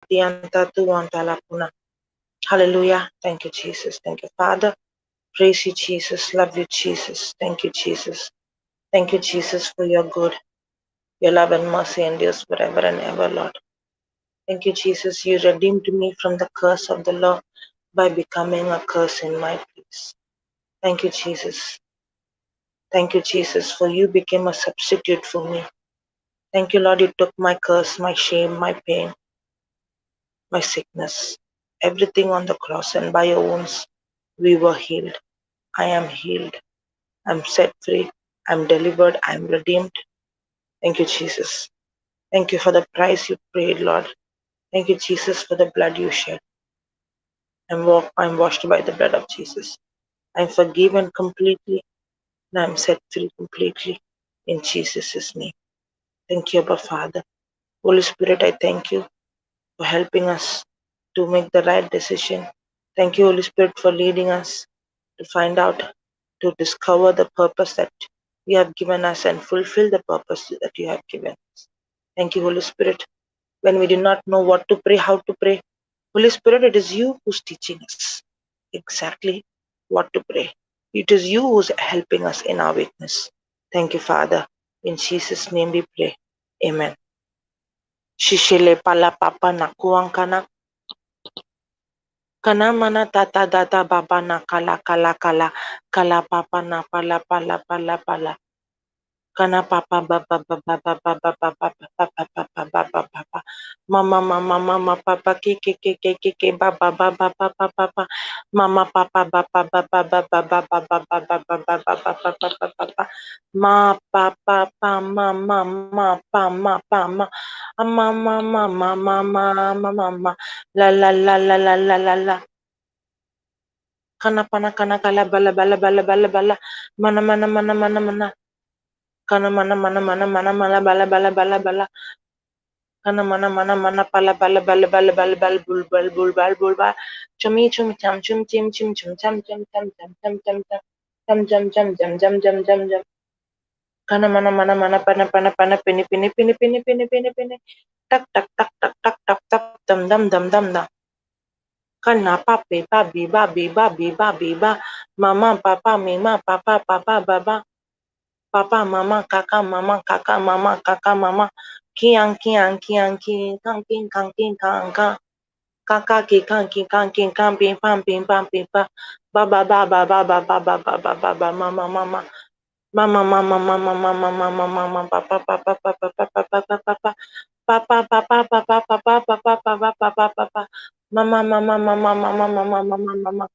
Tianta tuanta lapuna. Hallelujah. Thank you, Jesus. Thank you, Father. Praise you, Jesus. Love you, Jesus. Thank you, Jesus. Thank you, Jesus, for your good. Your love and mercy endures forever and ever, Lord. Thank you, Jesus. You redeemed me from the curse of the law by becoming a curse in my place. Thank you, Jesus. Thank you, Jesus, for you became a substitute for me. Thank you, Lord, you took my curse, my shame, my pain, my sickness, everything on the cross, and by your wounds we were healed. I am healed. I'm set free. I'm delivered. I'm redeemed. Thank you, Jesus. Thank you for the price you paid, Lord. Thank you, Jesus, for the blood you shed. I'm washed by the blood of Jesus. I'm forgiven completely, and I'm set free completely in Jesus' name. Thank you, Abba Father. Holy Spirit, I thank you for helping us to make the right decision. Thank you, Holy Spirit, for leading us to find out, to discover the purpose that you have given us and fulfill the purpose that you have given us. Thank you, Holy Spirit. When we do not know what to pray, how to pray, Holy Spirit, it is you who's teaching us exactly what to pray. It is you who's helping us in our weakness. Thank you, Father. In Jesus' name we pray. Amen. Shishile pala papa nakuang kana. Kana mana tata data baba na kala kala kala kala papa na pala pala pala pala. Kana papa baba baba baba baba baba papa papa baba papa mama mama mama papa ki ki ki ki ki ki baba baba papa papa mama papa baba baba baba baba baba baba baba papa papa papa ma papa pa ma ma ma pa ma pa ma ma ma ma ma ma ma ma ma ma la la la la la la la la kana pana kana kala bala bala bala bala bala mana mana mana mana mana kana mana mana mana mana mana bala bala bala bala kana mana mana mana pala bala bala bala bala bala bul bal bul bal bul bal chumi chum cham chum chim chim chum cham cham cham cham cham cham cham cham cham cham jam jam jam jam kana mana mana mana pana pana pana pini pini pini pini pini pini pini tak tak tak tak tak tak tak dam dam dam dam dam kana pape babi babi babi babi ba mama papa mima papa papa baba papa mama kaka mama kaka mama kaka mama kiang kiang kiang ki kang king kang king kang kang kaka ki kang ki kang king kang ping pam ping pam ping pa ba ba ba ba ba ba ba ba ba ba ba ba mama mama mama mama mama mama mama mama papa papa papa papa papa papa papa papa papa papa papa papa papa papa mama mama mama mama mama mama mama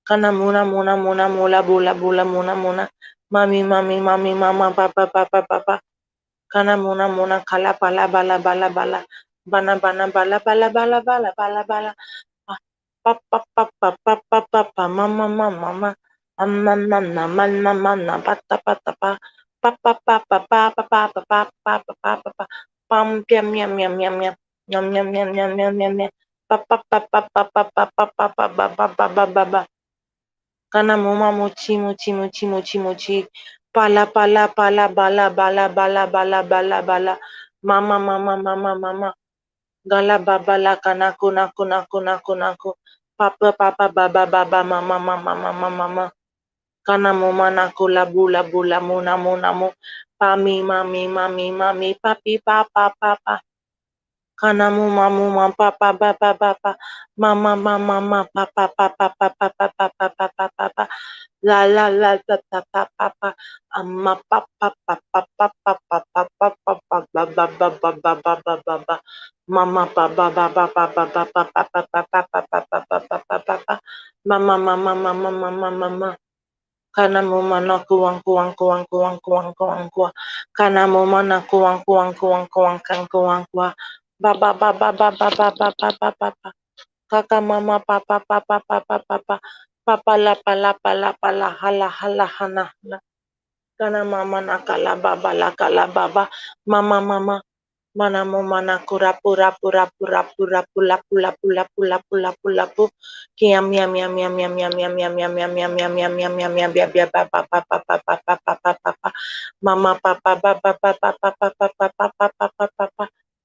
kana muna muna muna mula bula bula muna muna mami mami mami mama papa papa papa kana muna muna kala pala bala bala bala bana bana bala bala bala bala bala bala pa pa pa pa pa pa pa pa mama mama mama mama mama mama mama pa pa pa pa pa pa pa pa pa pa pa pa pa pa pa pa pa pa pam piam miam miam miam miam miam miam miam miam miam miam miam pa pa pa pa pa pa pa pa pa pa ba ba ba ba ba ba kana muma muchi muchi muchi muchi muchi pala pala pala bala bala bala bala bala bala mama mama mama mama gala baba la kana kuna kuna kuna kuna ku papa papa baba baba mama mama mama mama kana muma naku labu labu lamu namu namu pami mami mami mami papi papa papa kana muma muma papa baba baba mama mama mama papa papa papa papa papa papa papa la la la la pa pa pa pa amma pa pa pa pa pa pa pa pa pa pa pa ba ba ba ba ba ba ba ba ba mama pa ba ba ba ba ba ba ba pa pa pa pa pa pa pa pa pa pa pa pa mama mama mama mama mama kana muma na kuang kuang kuang kuang kuang kuang kuang kana muma na kuang kuang kuang kuang kuang kuang kuang ba ba ba ba ba ba ba ba ba ba ba ba kaka mama papa papa papa papa papa la pa la pa la pa la hala hala hana hala kana mama na kala baba la kala baba mama mama mana mo mana kurapu rapu rapu rapu rapu lapu lapu lapu lapu lapu lapu kiam yam yam yam yam yam yam yam yam yam yam yam yam yam yam yam yam yam ba ba ba ba ba ba ba ba ba ba ba mama papa ba ba ba ba ba ba ba ba ba ba ba ba ba ba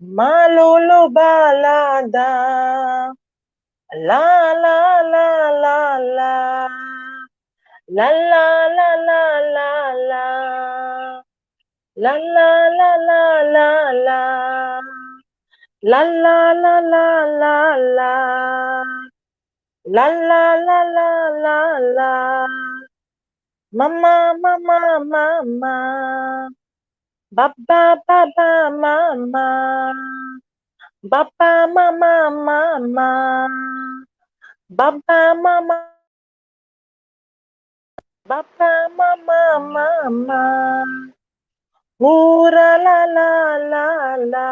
Malolo balada. La la la la la. La la la la la la. La la la la la la. La la la la la la. La la la la la la. Mama mama mama. Baba baba mama. Baba mama mama. Baba mama. Baba mama mama. Hura la la la la.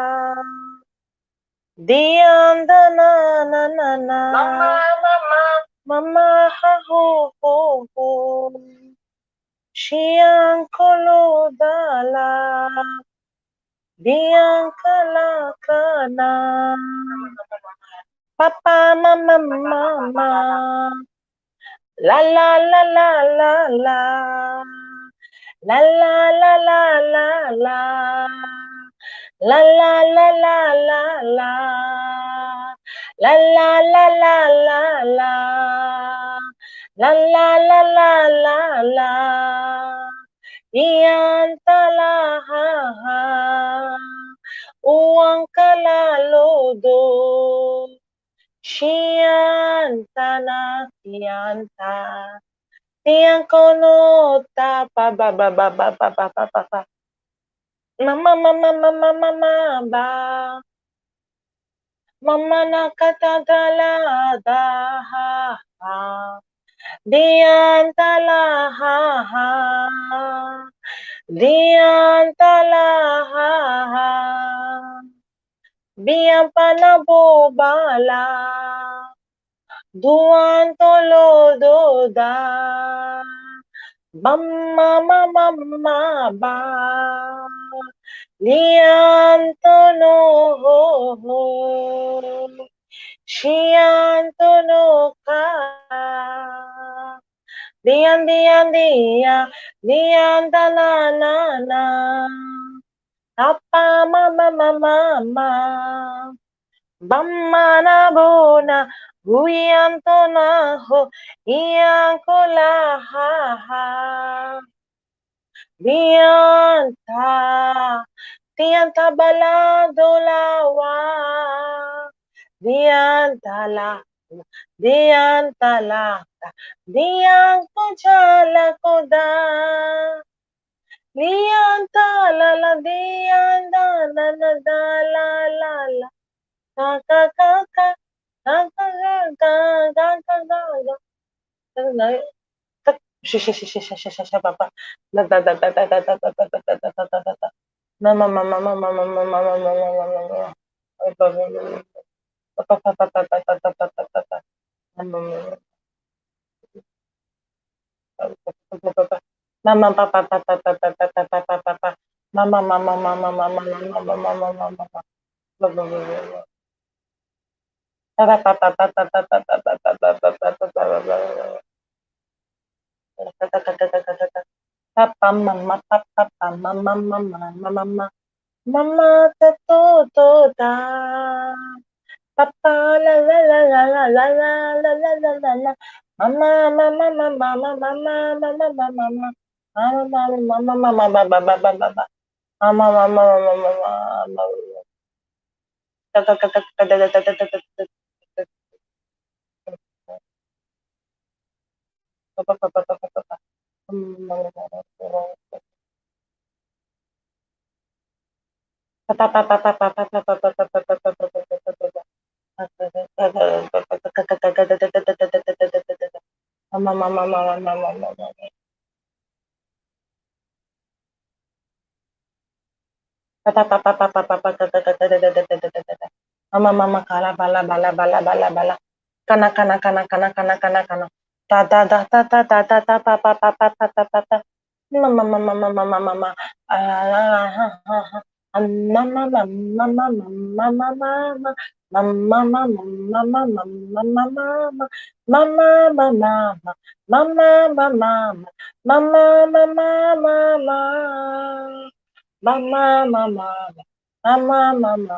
Dianda na na na na. Mama mama. Mama ha ho ho ho. Shiankolo dala. Bianca la kana. Papa mama mama. La la la la la la. La la la la la la. La la la la la la. La la la la la la. La la la la la la. Ianta la ha ha. Uang kalalodo. Shianta na kianta. Tiang kono ta pa ba ba ba ba ba ba ba ba ba. Mama mama mama mama ba. Mama nakatadala da ha ha. Diantala ha ha. Diantala ha ha. Biang panabobala. Duan tolo da. Bamma mama mama ba. Lianto no ho ho. Shianto no ka. Dian dian dia. Dian da na na na. Papa mama mama mama. Bamma na bona. Uyanto na ho. Ian kola ha ha. Dianta. Tianta balado lawa. Dianta la. Dianta la. Dian ko jala ko da. Dianta la la dian da la la da la la la. Ka ka ka ka. Ka ka ka ka ka ka ka. Sh sh sh sh sh sh sh pa pa. Da da da da da da da da da da da da da da da. Mama mama mama mama mama mama mama mama. Pa pa pa pa pa pa pa pa pa pa pa. Mama pa pa pa pa pa pa pa pa pa pa pa. Mama mama mama mama mama mama mama mama. Pa pa pa pa pa pa pa pa pa pa pa pa pa pa pa pa pa. Papa mama papa mama mama mama mama mama ta to to da. Papa la la la la la la la la la la la la. Mama mama mama mama mama mama mama mama mama mama mama ba ba ba ba ba. Mama mama mama mama mama. Ta ta ta ta ta ta ta ta ta ta ta. Pa pa pa pa pa pa pa. Pa pa pa pa pa pa pa pa pa pa pa pa pa pa pa pa pa. Mama mama mama mama mama. Pa pa pa pa pa pa pa pa ta ta ta ta ta ta ta ta ta ta. Mama mama kala bala bala bala bala bala. Kana kana kana kana kana kana kana. Ta ta ta ta ta ta ta ta pa pa pa pa pa pa pa pa. Mama mama mama mama mama. Ah ha ha ha. Mama mama mama mama mama. Mama mama mama mama mama. Mama mama mama mama mama mama mama. Mama mama mama mama.